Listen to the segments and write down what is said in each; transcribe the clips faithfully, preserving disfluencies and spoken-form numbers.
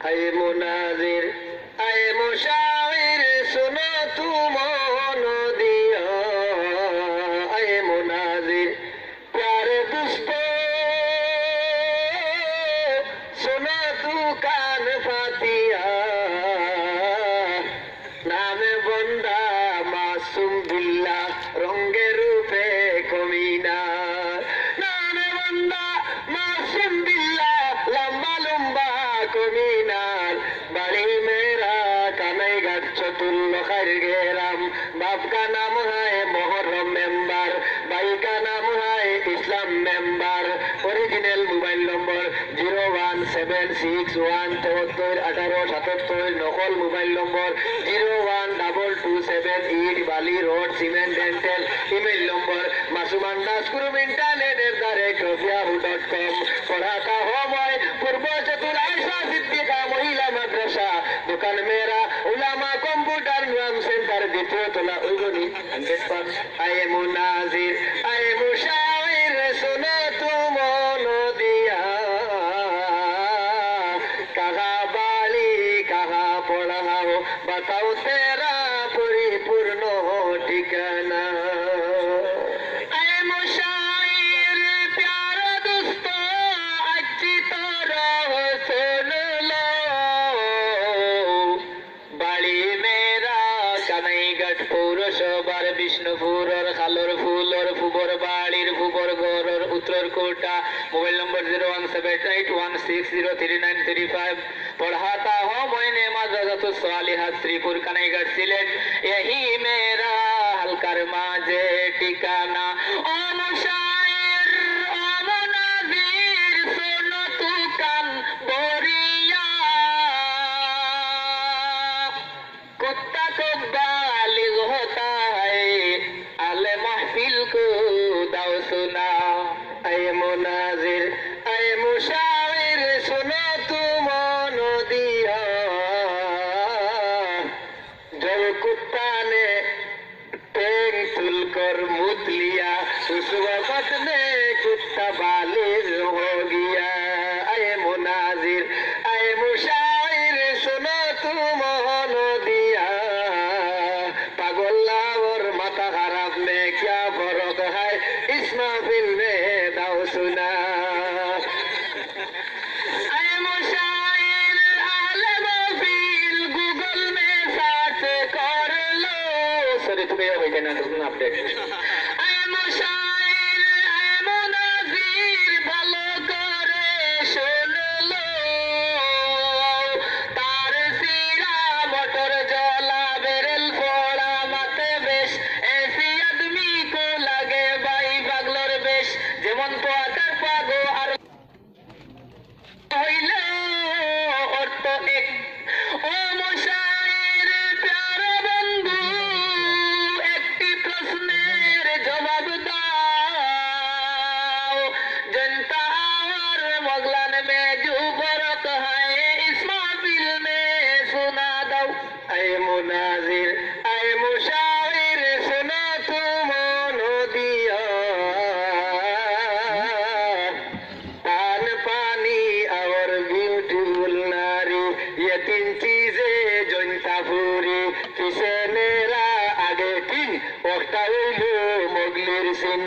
اے مناظر، اے مشاعر، سنو تو من دیا، اے مناظر، پیارے دوستو، سنو تو کان پاتیا، نام بندہ মাসুম বিল্লাহ, রঙে রূপে কমি না। নামে বান্দা মাসুম বিল্লাহ, লম্বা লম্বা কমি না। বাড়ি মেরা কানাইঘাট চতুল্ল খাইর গেরাম। বাপ কা নাম হায় মহরম মেম্বার, ভাই কা নাম হায় Islam member. Original mobile number zero one seven six one তেহত্তর আঠারো সাতাত্তর, নকল mobile number zero one double two seven eight, বালি road, cement dental. Email number Masum underscore internet at the rate of yahoo dot com। পড়াতা হো মই পূর্ব চতুর আয়েশা সিদ্দিকা মহিলা মাদ্রাসা, দোকান মেরা উলামা কম্পিউটার নুয়াম সেন্টার, দ্বিতীয় তলা, উগনি। Hundred percent. اے مناظر، اے مشاعر، سنو تو من دیا، کہاں باڑی، کہاں پڑھاؤ، بتاؤ تیرا پریپورن ٹھکانا۔ اے مشاعر، پیارا دوستو، اچھی طرح سن لو۔ বাড়ি মেরা কানাইঘাট পৌরসভার বিষ্ণুপুরর খালর ফুলর ফুবর বাড়ির ফুবর ঘরর উত্তর কোঠা। Mobile number zero one seven eight one six zero three nine three five। পড়াতা হো মই নেমাজ রাজাতুস সালিহাত শ্রীপুর কানাইঘাট সিলেট। এহি মেরা হালকার মাঝে ঠিকানা। ও মুশাইর, ও মুনাজির, শোনো তো কান ভরিয়া। کتا کو بالغ ہوتا ہے، اہل محفل کو داؤ سنا۔ اے مناظر، اے مشاعر، سنو تو من دیا۔ جو کتا نے ٹینگ تل کر موت لیا، اس وقت میں کتا بالغ ہو گیا۔ اے مناظر، اے مشاعر، سنو تو من دیا۔ پاگل اور ماتھا خراب میں کیا فرق ہے، اس محفل میں داؤ سنا۔ اے مشاعر، اہل محفل گوگل میں سرچ کر لو۔ Sorry, তুমি ওই কেন নতুন আপডেট। اے مشاعر، اے مناظر، ভালো করে শুন লো। তার সিরা মোটর জ্বলা, ব্যারেল ফোড়া, মাথা বেশ, এসি আদমি কো লাগে ভাই পাগলর বেশ। যেমন পোয়াকার পাগো আর হইল অর্থ এক। ও মুশাইর প্যারা বন্ধু, একটি প্রশ্নের জবাব দাও। জনতা আর মগলান মে জু বরক হায়, ইস মাহফিল মে সুনা দাও। اے مناظر، اے مشاعر، سنو تو من دیا۔ تان پانی اور بیوٹیفل ناری، یہ تین چیزیں جنتا پوری، کسے نیرا آگے تین، وقتا ویلو مغلیر سن۔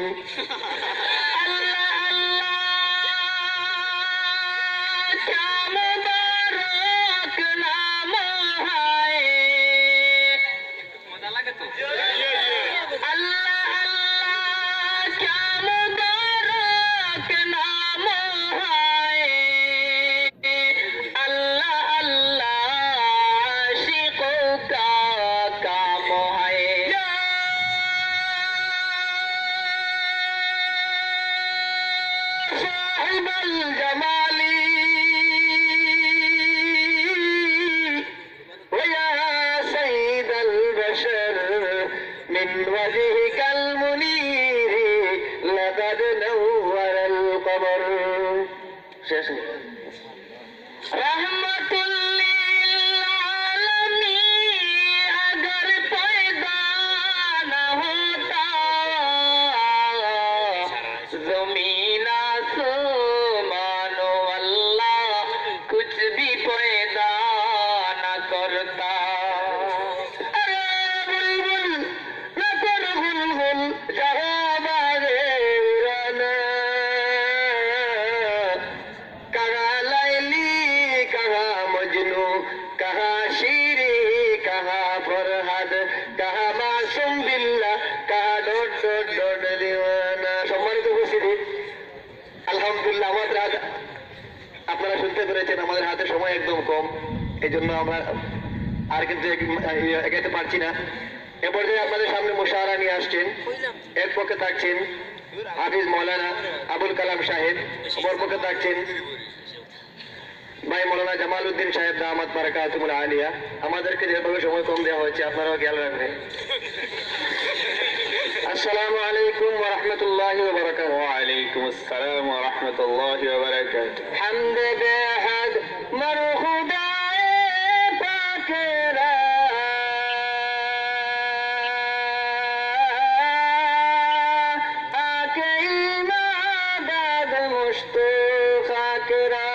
اللہ اللہ، کیا مبارک نام ہے۔ اللہ اللہ، کیا مبارک نام ہے۔ اللہ اللہ، عاشقوں کا کام ہے۔ یا صاحب الجمال، ويا سيد البشر، من وجهك المنير لقد نور القمر। শেষ নেই। رحمت للعالمين اگر پیدا نہ ہوتا، زمین آسمان واللہ کچھ بھی پیدا আমাদের হাতে, আপনারা শুনতে পেরেছেন, আমাদের হাতে সময় একদম কম, এই জন্য আমরা আর কিন্তু এক-, ইয়ে, এগাইতে পারছি না। এ পর্যায়ে আপনাদের সামনে মুশারা নিয়ে আসছেন, এক পক্ষে থাকছেন হাফিজ মৌলানা আবুল কালাম সাহেব, অপর পক্ষে থাকছেন ভাই মৌলানা জামাল উদ্দিন সাহেব দামাত বারাকাতুহুমুল আলিয়া। আমাদেরকে যেভাবে সময় কম দেওয়া হয়েছে, আপনারাও খেয়াল রাখবেন। আসসালামু আলাইকুম ওয়া রাহমাতুল্লাহি ওয়া বারাকাতুহু। ওয়া আলাইকুম আসসালাম ওয়া রাহমাতুল্লাহি ওয়া বারাকাতুহু। হামদে বেহদ মর খুদায়ে পাকেরা, আকে ইমাদাদ মুশতাকরা।